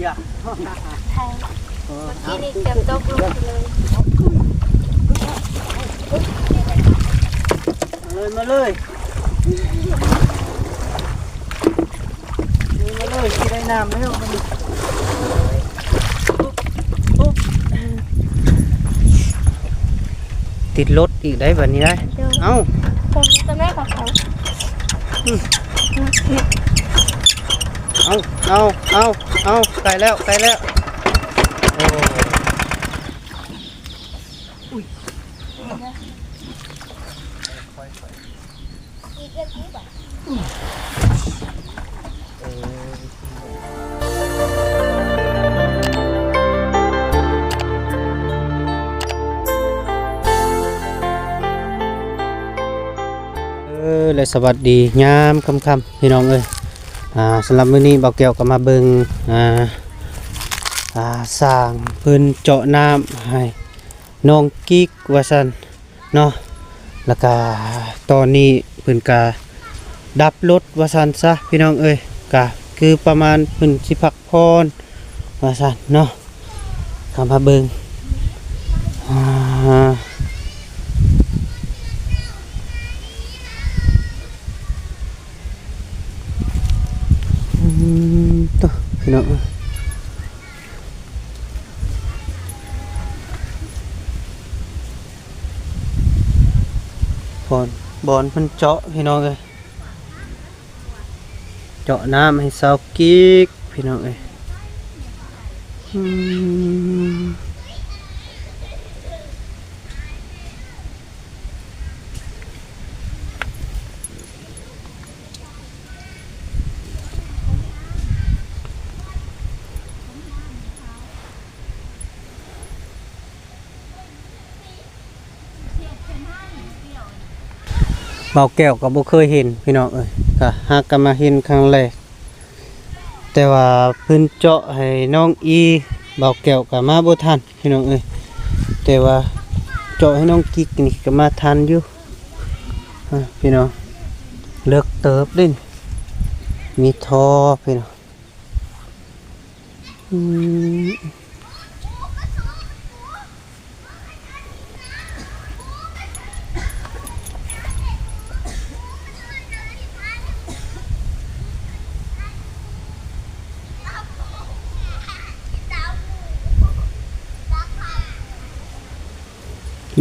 ໄທ ເມື່ອກີ້ນີ້ເກືອບຕົກລົງໄປເລີຍ. ເອົາເລີຍ ມາເລີຍ ມາເລີຍ ຊິໄດ້ນ້ຳແລ້ວບັດນີ້. ຕິດລົດອີກໄດ໋ບັດນີ້ໄດ໋. ໂດຍ ເອົ້າ ເອົາ ເອົາ ເອົາ ໃກ້ແລ້ວ ໃກ້ແລ້ວ. ໂອ້ ເອີ ແລະ ສະຫວັດດີຍາມຄ່ຳໆ ພີ່ນ້ອງເອີຍ. ອ່າ ສຳລັບມື້ນີ້ບ່າວແກ້ວກໍມາເບິ່ງ ອ່າ ອ່າ ຊ່າງເພິ່ນເຈາະນ້ຳໃຫ້ນ້ອງກິກວ່າຊັ້ນເນາະ. ແລ້ວກະຕອນນີ້ເພິ່ນກະດັບລົດວ່າຊັ້ນຊະ ພີ່ນ້ອງເອີຍ. ກະຄືປະມານເພິ່ນຊິພັກຜ່ອນວ່າຊັ້ນເນາະ. ເຂົ້າມາເບິ່ງ ອ່າ ອືມ ໂຕ ພີ່ນ້ອງ ບ່ອນ ບ່ອນເພິ່ນເຈາະ ພີ່ນ້ອງເອີຍ. ເຈາະນ້ຳໃຫ້ສາວກິກ ພີ່ນ້ອງເອີຍ. ອືມ ບ່າວແກ້ວກໍບໍ່ເຄີຍເຫັນ ພີ່ນ້ອງເອີຍ, ກໍຫາກໍມາເຫັນຄັ້ງແລກ. ແຕ່ວ່າເພິ່ນເຈາະໃຫ້ນ້ອງອີ ບ່າວແກ້ວກໍມາບໍ່ທັນ ພີ່ນ້ອງເອີຍ, ແຕ່ວ່າເຈາະໃຫ້ນ້ອງກິກນີ້ກໍມາທັນຢູ່ ພີ່ນ້ອງ. ເລິກເຕີບເດ້ ມີທໍ່ ພີ່ນ້ອງ. ອືມ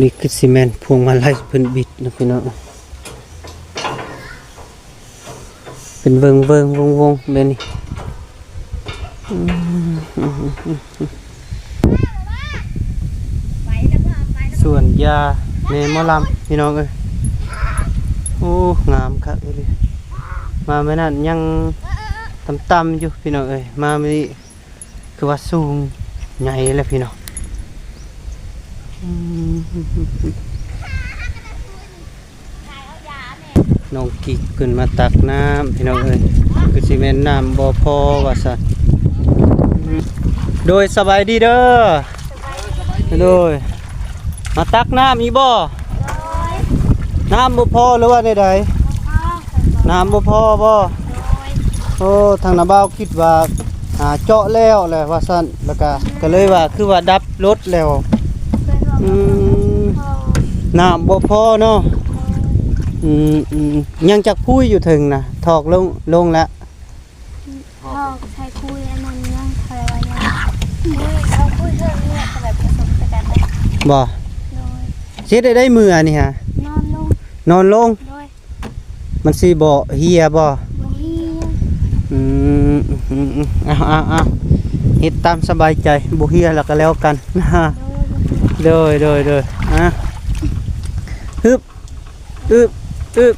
ນີ້ຄືຊິແມ່ນພວງມາໄລເພິ່ນບິດນະ ພີ່ນ້ອງ. ເປັນເວີງໆ ວົງໆ ແບບນີ້. ສວນຢາແມ່ໝໍລຳ ພີ່ນ້ອງເອີຍ. ໂອ້ ງາມຄັກອີ່ຫຼີ. ມາມື້ນັ້ນຍັງຕ່ຳໆ ຢູ່ ພີ່ນ້ອງເອີຍ, ມາມື້ນີ້ ຄືວ່າສູງໃຫຍ່ແລ້ວ ພີ່ນ້ອງ. ອືມ ນ້ອງກິກຂຶ້ນມາຕັກນ້ຳ ພີ່ນ້ອງເອີຍ, ຄືຊິແມ່ນນ້ຳບໍ່ພໍວ່າຊັ້ນ. ໂດຍ ສະບາຍດີເດີ. ໂດຍ ມາຕັກນ້ຳອີກບໍ່? ໂດຍ ນ້ຳບໍ່ພໍ ຫຼືວ່າແນວໃດ? ບໍ່ພໍ ນ້ຳບໍ່ພໍບໍ່? ໂດຍ ໂອ້ ທາງນ້າບ່າວຄິດວ່າ ອ່າ ເຈາະແລ້ວແຫຼະວ່າຊັ້ນ, ແລ້ວກະ ກະເລີຍວ່າຄືວ່າດັບລົດແລ້ວ. ອືມ ນ້ຳບໍ່ພໍເນາະ. ໂດຍ ອືມໆ ຍັງຈັກພູຢູ່ເທິງນະ? ຖອກລົງ ລົງແລ້ວ. ຖອກໃສ່ຄຸຍອັນນັ້ນຍັງ ເຂົາເອີ້ນວ່າຫຍັງ ຄຸຍ ເອົາຄຸຍເຄື່ອງນີ້ແຫຼະ ແບບປະສົມໃສ່ກັນໄດ້. ບໍ່? ໂດຍ ຊິເຮັດໄດ້ເມື່ອນີ້ຫະ? ນອນລົງ ນອນລົງ. ໂດຍ ມັນຊິບໍ່ເຫ່ຍບໍ່? ບໍ່ເຫ່ຍ. ອືມ ເອົາໆໆ ເຮັດຕາມສະບາຍໃຈ ບໍ່ເຫ່ຍແລ້ວກໍແລ້ວກັນ. ໂດຍ ໂດຍ ໂດຍ ອາ ຮຶບ ອຶບ ອຶບ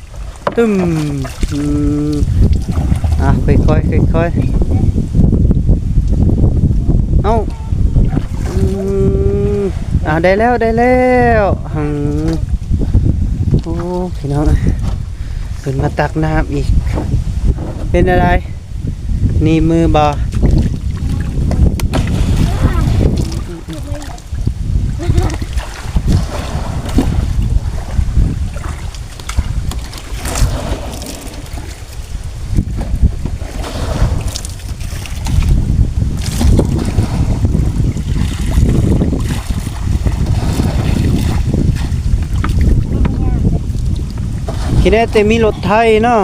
ອືມ ອືມ ອ່ະ ຄ່ອຍໆ ຄ່ອຍໆ ເອົ້າ ອືມ ອ່ະ ໄດ້ແລ້ວ ໄດ້ແລ້ວ ຫືມ ໂອ້ ພີ່ນ້ອງ ເພິ່ນມາຕັກນ້ຳອີກ ເປັນແນວໃດ? ໜີບມືບໍ່? ໂ ຄິດແນ່ແຕ່ມີລົດໄຖເນາະ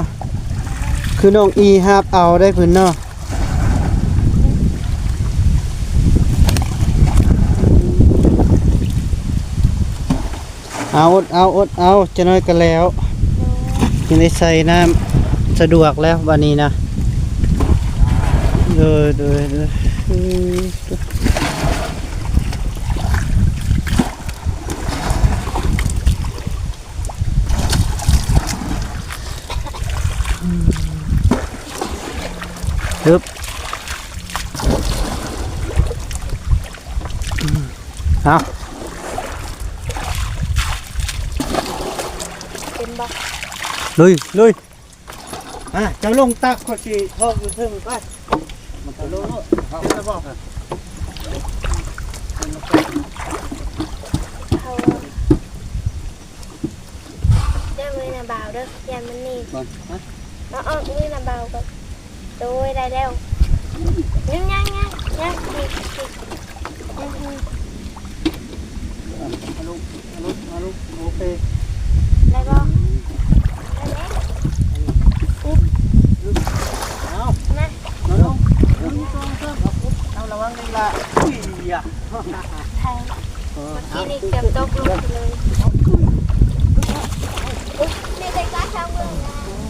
ຄືນ້ອງອີຫາບເອົາໄດ້ພຸ້ນເນາະ. ເອົາ ອົດເອົາ ອົດເອົາ ຈັກໜ້ອຍກໍແລ້ວ. ຍັງໄດ້ໃສ່ນ້ຳ ສະດວກແລ້ວບາດນີ້ນະ. ໂດຍ ໂດຍ ໂດຍ. ຮຶບ ເອົາ ເປັນບໍ່? ລຸຍ ລຸຍ. ອ່າ ເຈົ້າລົງຕັກ ຂ້ອຍຊິຖອກຢູ່ເທິງໄປ. ມັນຈະລົງໂລດ ເຫັນແລ້ວບໍ່? ເອົາ ເດີ ມືນະບ່າວເດີ ຢ້ານມັນໜີບ ມາອອກມືນະບ່າວກ່ອນ. ໂດຍ ໄດ້ແລ້ວ. ຍັງ ຍັງ ຍັງ ຍັງ ອີກ ອີກ ຍັງ ເອົາລົງ ເອົາລົງ ເອົາລົງ ໂອເຄ ໄດ້ບໍ່? ໄດ້ແລ້ວ. ອຸບ ເອົາ ມາ ມາລົງ ໜຶ່ງ ສອງ ສາມ ເອົາ ອຸບ ເອົາ ລະວັງເດ້ລະ. ອຸ້ຍ ຢາ ໄທ ເອີ ເມື່ອກີ້ນີ້ເກືອບຕົກລົງໄປເລີຍ.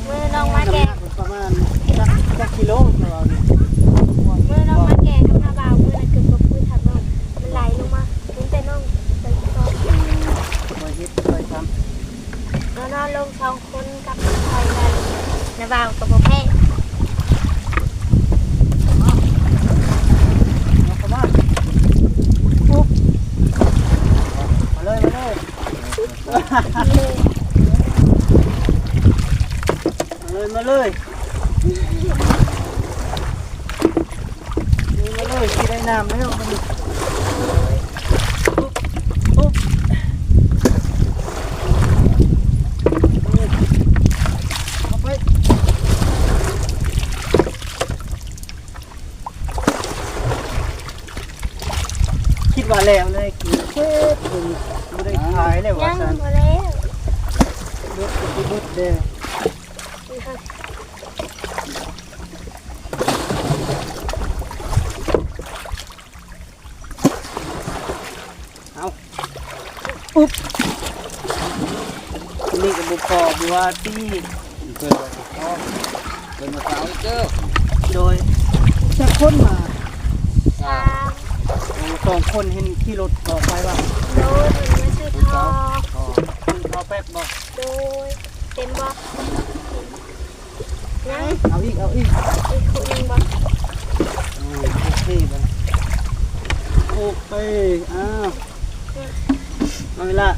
ມື້ນ້ອງມາແກ່ ປະມານຈັກ ຈັກກິໂລ ມື້ນ້ອງມາແກ່ກັບນ້າບ່າວ ມື້ນັ້ນເກືອບຕົກພື້ນ ຖ້ານ້ອງ ມັນໄຫຼລົງມາ ມີແຕ່ນ້ອງໄປກ່ອນ ຊ່ອຍເຮັດຊ່ອຍທຳ ເຮົານອນລົງສອງຄົນກັບໄປກັນ ນ້າບ່າວກໍບໍ່ແພ້. ເອົາເຂົ້າມາ ປຸບ ມາເລີຍ ມາເລີຍ ມາເລີຍ ມາເລີຍ. ນີ້ມາເລີຍ ຊິໄດ້ນ້ຳແລ້ວບັດນີ້. ປຸບ ປຸບ ເອົາໄປ ຄິດວ່າແລ້ວເລີຍ ກິນເສດ ບໍ່ໄດ້ຂາຍແລ້ວວ່າຊັ້ນ. ຍັງບໍ່ແລ້ວ ເບິດກໍຊິເບິດແລ້ວ. ເອົາ ອຸບ ນີ້ກໍບໍ່ພໍບໍ່ວ່າຕິ ເພິ່ນວ່າບໍ່ພໍ ເພິ່ນວ່າເອົາເດີ. ໂດຍ ຈັກຄົນມາ? ສາມ ໂອ້ ສອງຄົນ ເຫັນຂີ່ລົດອອກໄປວ່າ? ໂດຍ ເພິ່ນມາຊື້ທອງ ຊື້ທອງແປັກບໍ່? ໂດຍ ເຕັມບໍ່? ຍັງ ເອົາອີກ ເອົາອີກ ອີກຄູ່ໜຶ່ງບໍ່? ເອີ ໂອເຄບັດ ໂອເຄ ອ້າວ ເອົາເວລາ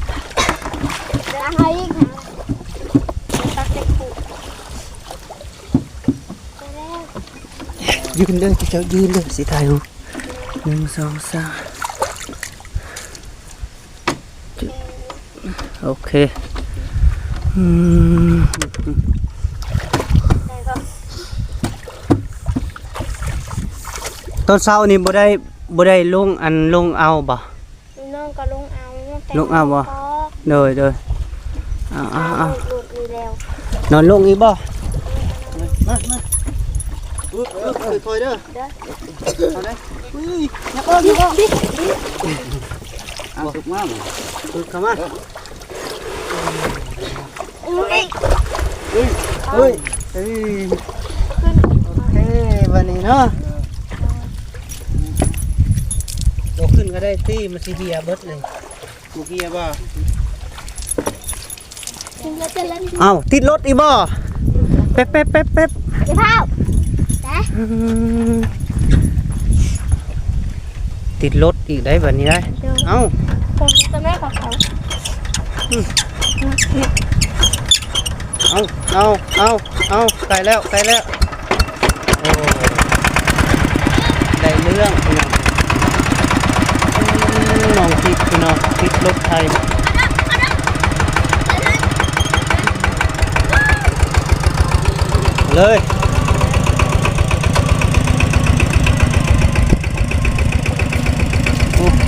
ເດີ ເອົາອີກ ຕັກເຕັມຄູ່ ຢືນເດີ ເຈົ້າຢືນເດີ ຊິຖ່າຍຮູບ ໜຶ່ງ ສອງ ສາມ. ໂອເຄ ອືມ ຕອນເຊົ້ານີ້ບໍ່ໄດ້ ບໍ່ໄດ້ລົງ ອັນ ລົງເອົາບໍ່? ນ້ອງກໍລົງເອົາ ລົງເອົາບໍ່? ໂດຍ ໂດຍ ເອົາ ເອົາ ເອົາ ນອນລົງອີກບໍ່? ມາ ມາ ອຶບ ອຶບ ຄ່ອຍໆເດີ ເດີ ເອົາເດີ ອຸ້ຍ ຢ່າອອກ ຢ່າອອກ ເອົາ ສຸກມາ ສຸກເຂົ້າມາ ເອີ ເອີ ເອີ ເອີ ໂອເຄ ບາດນີ້ເນາະ ໂຕຂຶ້ນກໍໄດ້ຕິ ມັນຊິເຫ່ຍເບິດເລີຍ ບໍ່ເຫ່ຍບໍ່? ເອົ້າ ຕິດລົດອີກບໍ່? ແປັບໆໆໆ ຢ່າພ້າວ ອືມ ຕິດລົດອີກໄດ໋ ບາດນີ້ໄດ໋ ໂດຍ ເອົ້າ ອືມ ເອົາ ເອົາ ເອົາ ເອົາ ໃກ້ແລ້ວ ໃກ້ແລ້ວ. ໂອ້ ໄດ້ເລື່ອງ ພີ່ນ້ອງ ອືມ ນ້ອງຕິດ ພີ່ນ້ອງ ຕິດລົດໄຖ ເລີຍ ໂອ້ໂ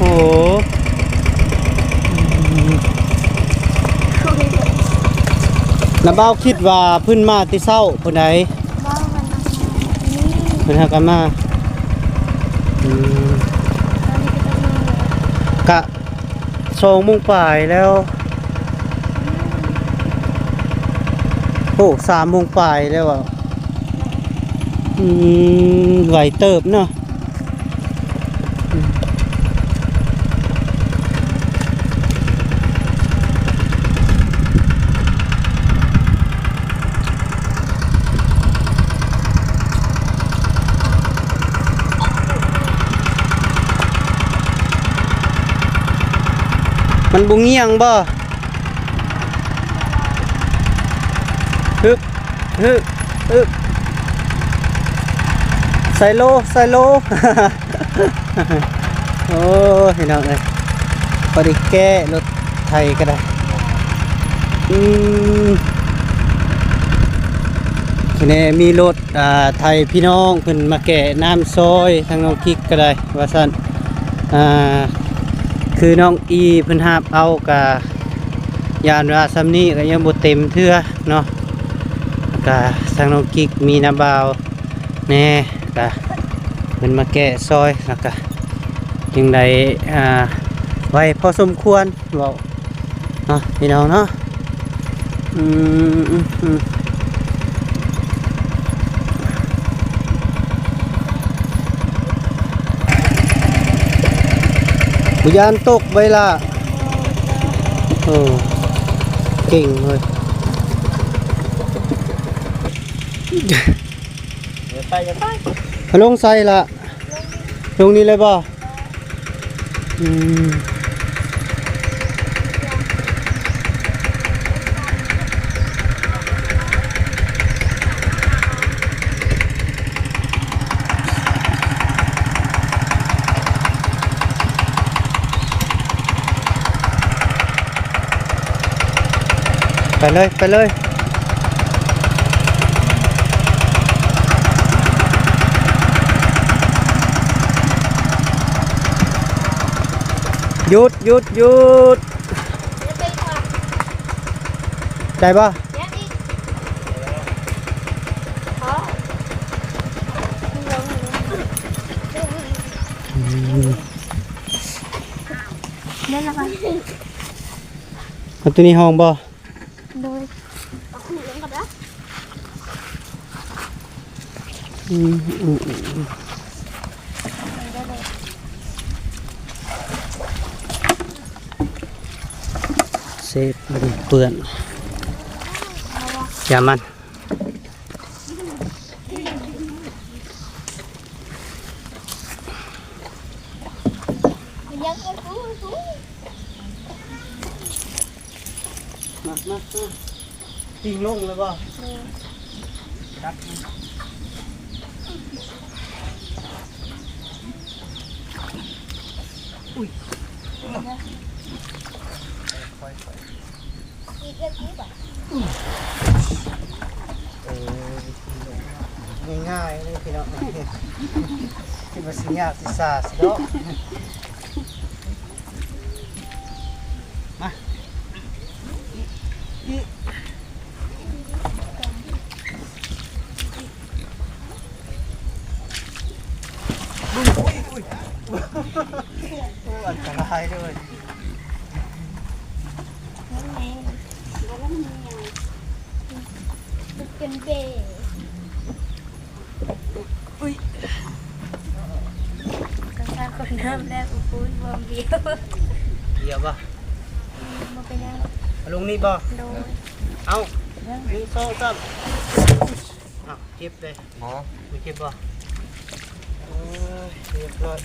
ຫ. ນ້າບ່າວຄິດວ່າເພິ່ນມາແຕ່ເຊົ້າພຸ້ນໃດ. ບໍ່ ເພິ່ນຫາກະມາ. ອືມ ຕອນນີ້ກໍຈັກໂມງແລ້ວ? ກະສອງໂມງປາຍແລ້ວ. ໂອ້ ສາມໂມງປາຍແລ້ວ. ອືມ ໄວເຕີບເນາະ. ມັນບໍ່ງ່ຽງບໍ່? ຮຶບ ຮຶບ ຮຶບ ໃສ່ໂລ ໃສ່ໂລ. ໂອ້ຍ ພີ່ນ້ອງເອີຍ ພໍໄດ້ແກ້ລົດໄຖກໍໄດ້. ອືມ ແນ່ ມີລົດ ອ່າ ໄຖພີ່ນ້ອງເພິ່ນມາແກ້ນ້ຳຊ່ອຍທາງນ້ອງກິກກໍໄດ້ວ່າຊັ້ນ. ອ່າ ຄືນ້ອງອີເພິ່ນຮັບເອົາກະ ຢ້ານວ່າຊ່ຳນີ້ກໍຍັງບໍ່ເຕັມເທື່ອເນາະ. ກະທາງນ້ອງກິກມີນ້າບ່າວແນ່ ກະເພິ່ນມາແກ້ຊ່ອຍ ແລ້ວກະຈຶ່ງໄດ້ ອ່າ ໄວພໍສົມຄວນ ເວົ້າເນາະ ພີ່ນ້ອງເນາະ. ອືມ ອືມ ອືມ ບໍ່ຢ້ານຕົກໄວລະ? ໂອ້ ເກັ່ງເວີຍ. ຢ່າໄປ ຢ່າໄປ. ເອົາລົງໃສລະ? ລົງນີ້ເລີຍບໍ່? ອືມ ໄປເລີຍ ໄປເລີຍ. ຢຸດ ຢຸດ ຢຸດ. ໄດ້ບໍ່? ອືມ ເອົາຕົວນີ້ຫ້ອງບໍ່? ໂດຍ ອືມ ອືມ ອືມ ເຊບ ມັນເປື້ອນ ຢ່າມັນ. ມາ ມາ ມາ ຕິ່ງລົງເລີຍບໍ່? ເອີ ຕັດ ອຸ້ຍ ຄ່ອຍໆ ອີກແບບນີ້ບໍ່? ເອີ ງ່າຍໆເລີຍພີ່ນ້ອງ ຄິດວ່າຊິຍາກຊິຊາຊິດອກ. ມາ ອີກ ອີກ ອຸ້ຍ ອຸ້ຍ ອຸ້ຍ ໂອ້ ອັນຕະລາຍເດີ້. ເປັນເບ ອຸ້ຍ ກະຊາກຄົນເດີມແລ້ວ ອຸ້ຍ ບວມບຽວ ບຽວບໍ່? ບໍ່ເປັນຫຍັງ ເອົາລົງນີ້ບໍ່? ໂດຍ ເອົາ ໜຶ່ງ ສອງ ສາມ ເອົາ ເຈັບເດ້ ບໍ່ ບໍ່ເຈັບບໍ່? ໂອ້ຍ ຮຽບຮ້ອຍ.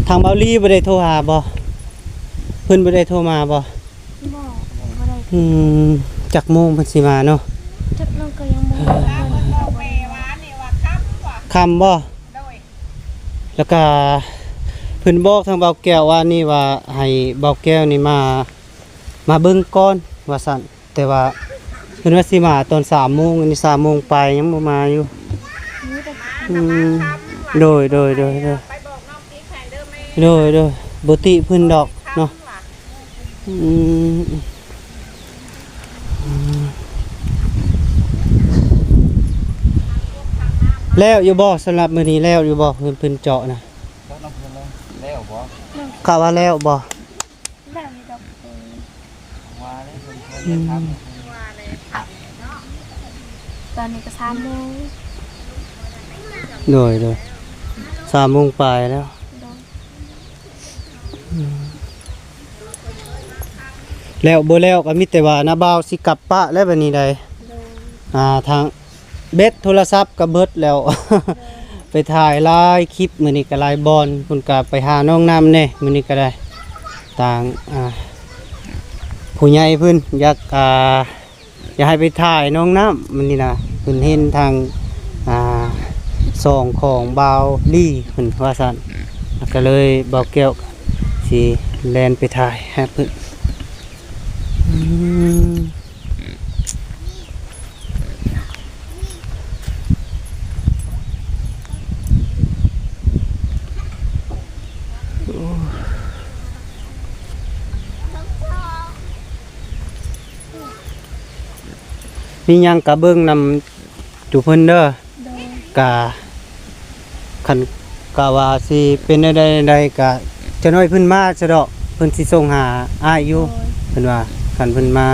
ທາງເບົາລີບໍ່ໄດ້ໂທຫາບໍ່? ເພິ່ນບໍ່ໄດ້ໂທມາບໍ່? ບໍ່ ບໍ່ໄດ້. ອືມ ຈັກໂມງເພິ່ນຊິມາເນາະ? ຈັກໂມງກໍຍັງບໍ່ຮູ້. ຄ່ຳບໍ່? ໂດຍ ແລ້ວກະເພິ່ນບອກທາງເບົາແກ້ວວ່ານີ້ວ່າ ໃຫ້ເບົາແກ້ວນີ້ມາ ມາເບິ່ງກ່ອນວ່າຊັ້ນ ແຕ່ວ່າເພິ່ນວ່າຊິມາຕອນສາມໂມງ ອັນນີ້ສາມໂມງປາຍຍັງບໍ່ມາຢູ່. ອືມ ໂດຍ ໂດຍ ໂດຍ ໂດຍ ໄປບອກນ້ອງຕິກໃຫ້ເດີແມ່ ໂດຍ ໂດຍ ບໍ່ຕິເພິ່ນດອກເນາະ ອືມ ແລ້ວຢູ່ບໍ່? ສຳລັບມື້ນີ້ແລ້ວຢູ່ບໍ່? ເພິ່ນ ເພິ່ນເຈາະນະ ເຈາະນ້ຳເພິ່ນແລ້ວ ແລ້ວບໍ່? ເຂົາວ່າແລ້ວບໍ່? ແລ້ວຢູ່ດອກ ວ່າແລ້ວເພິ່ນ ອືມ ເພິ່ນຖາມ ຕອນນີ້ກໍສາມໂມງ ໂດຍ ໂດຍ ສາມໂມງປາຍແລ້ວ ໂດຍ ອືມ ແລ້ວບໍ່ແລ້ວກໍມີແຕ່ວ່ານ້າບ່າວຊິກັບປະແລ້ວບັດນີ້ໃດ ໂດຍ ອ່າ ທາງ ແບັດໂທລະສັບກໍເບິດແລ້ວ ໂດຍ ໄປຖ່າຍຫຼາຍຄລິບ ມື້ນີ້ກໍຫຼາຍບ່ອນ ເພິ່ນກໍໄປຫານ້ອງນ້ຳແດ່ ມື້ນີ້ກໍໄດ້ ທາງ ອ່າ ຜູ້ໃຫຍ່ເພິ່ນຢາກ ອ່າ ຢາກໃຫ້ໄປຖ່າຍນ້ອງນ້ຳ ມື້ນີ້ນະ ເພິ່ນເຫັນທາງ ອ່າ ຊ່ອງຂອງບ່າວລີເພິ່ນວ່າຊັ້ນ ກໍເລີຍບ່າວແກ້ວຊິແລ່ນໄປຖ່າຍໃຫ້ເພິ່ນ ອືມ. ມີຫຍັງກະເບິ່ງນຳ ຢູ່ເພິ່ນເດີ ໂດຍ ກະ ຄັນກະວ່າຊິເປັນແນວໃດໃດກະ ຈັກໜ້ອຍເພິ່ນມາຊະດອກ ເພິ່ນຊິສົ່ງຫາອ້າຍຢູ່ ໂດຍ ເພິ່ນວ່າ ຄັນເພິ່ນມາ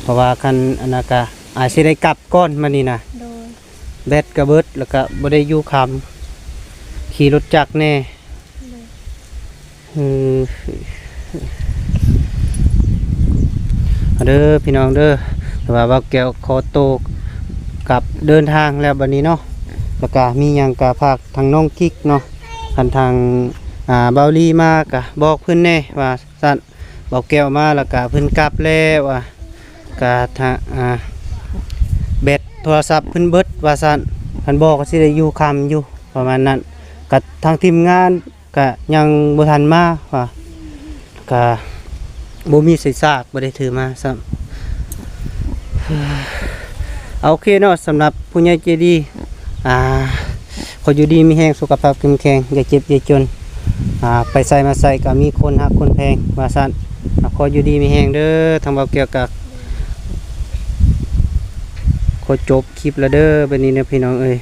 ເພາະວ່າຄັນອັນນັ້ນກະ ອາດຊິໄດ້ກັບກ່ອນມານີ້ນະ ໂດຍ ແບັດກະເບິດ ແລ້ວກະບໍ່ໄດ້ຢູ່ຄ່ຳ ຂີ່ລົດຈັກແດ່ ໂດຍ ເອີ ເດີພີ່ນ້ອງເດີ ແຕ່ວ່າບ່າວແກ້ວຂໍໂຕກັບເດີນທາງແລ້ວບັດນີ້ເນາະ ແລ້ວກະມີຫຍັງກະຝາກທາງນ້ອງກິກເນາະ ຄັນທາງ ອ່າ ບ່າວລີມາກະບອກເພິ່ນແດ່ວ່າຊັ້ນ ບ່າວແກ້ວມາແລ້ວກະເພິ່ນກັບແລ້ວ ອ່າ ກະທາງ ອ່າ ແບັດໂທລະສັບເພິ່ນເບິດວ່າຊັ້ນ ຄັນບໍ່ກໍຊິໄດ້ຢູ່ຄ່ຳຢູ່ ປະມານນັ້ນ ກະທາງທີມງານ ກະຍັງບໍ່ທັນມາວ່າ ກະບໍ່ມີສາຍສາກ ບໍ່ໄດ້ຖືມາຊ້ຳ ໂອເຄເນາະ ສຳລັບຜູ້ໃຫຍ່ໃຈດີ ອ່າ ຂໍຢູ່ດີມີແຮງ ສຸຂະພາບເຂັ້ມແຂງ ຢ່າເຈັບຢ່າຈົນ ອ່າ ໄປໃສມາໃສກະມີຄົນຮັກຄົນແພງວ່າຊັ້ນ ຂໍຢູ່ດີມີແຮງເດີ ທາງບ່າວແກ້ວກະຂໍຈົບຄລິບລະເດີ ບັດນີ້ເດີພີ່ນ້ອງເອີຍ.